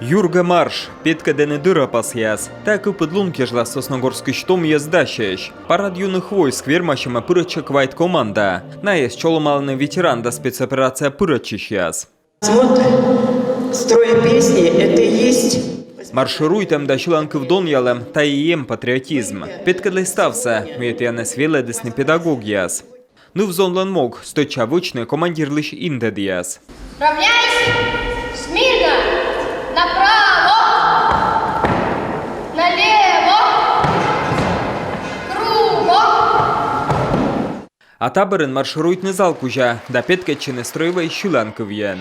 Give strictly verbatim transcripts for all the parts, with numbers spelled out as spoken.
Юргӧ марш, петкӧдӧны дӧрапасъяс. Та кыпыд лун кежлас Сосногорскысь том йӧз дасьӧсь. Парад юных войск вермасьӧмӧ пырӧдчӧ квайт команда. Найӧс чолӧмалӧны ветеран да спецоперацияӧ пырӧдчысьяс. Вот строй песни — это и есть. Маршируйтӧм да сьыланкыв донъялӧм — тайӧ и эм патриотизм. Петкӧдлӧй ставсӧ, мыйӧ тіянӧс велӧдісны педагогъяс. Ныв-зонлӧн мог — стӧча вӧчны командирлысь индӧдъяс. Равняйсь! Смирно! Направо! Налево! Кругом! А та бӧрын маршируйтны зал кузя да петкӧдчыны строевӧй сьыланкывйӧн.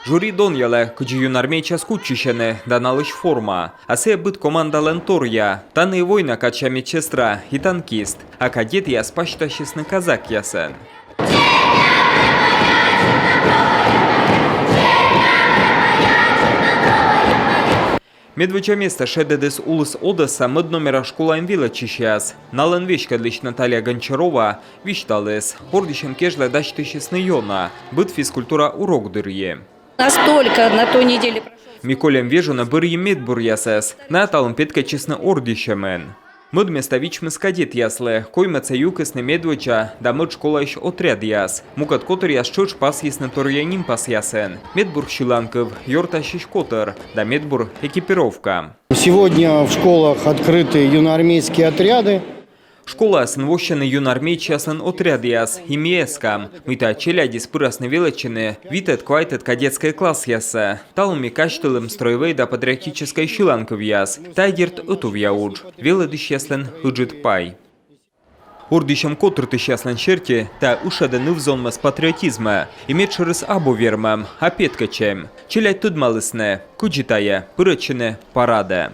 Жюри донъялӧ, кыдзи юнармеецъяс кутчысьӧны да налысь форма. А сійӧ быд командалӧн торъя. Тані война кадся медсестра и танкист. А кадетъяс пасьтасисны казакъясӧн. Медводдза места шедӧдіс Улыс Одесса мӧд номера школаын велӧдчысьяс. Налӧн веськӧдлысь Наталья Гончарова висьталіс: ордйысьӧм кежлӧ дасьтысисны ёна, быд физкультура урок дырйи. Настолько на той неделе прошёл. Ми кольӧм вежонӧ бӧрйим медбуръясӧс, найӧ талун петкӧдчисны ордйысьӧмын. Мӧд места вичмис кадетъяслы, коймӧдсӧ юкисны медводдза да мӧд школаысь отрядъяс. Мукӧд котыръяс тшӧтш пасйисны торъя нимпасъясӧн: медбур сьыланкыв, ёртасьысь котыр да медбур экипировка. Сегодня в школах открыты юноармейские отряды. Школаясын воссьӧны юнармеецъяслӧн отрядъяс, и ми эскам, мый та челядьыс пырасны велӧдчыны витӧд-квайтӧд кадетскӧй классъясӧ. Талун ми казьтылім строевӧй да патриотическӧй сьыланкывъяс. Тайӧ, дерт, ӧтувъя удж, велӧдысьяслӧн ыджыд пай. Ордйысьӧм котыртысьяслӧн серти, та ышӧдӧ ныв-зонмӧс патриотизмӧ. И медшӧрыс абу вермӧм, а петкӧдчӧм. Челядь тӧдмалісны, кыдзи тайӧ пырӧдчыны парадӧ.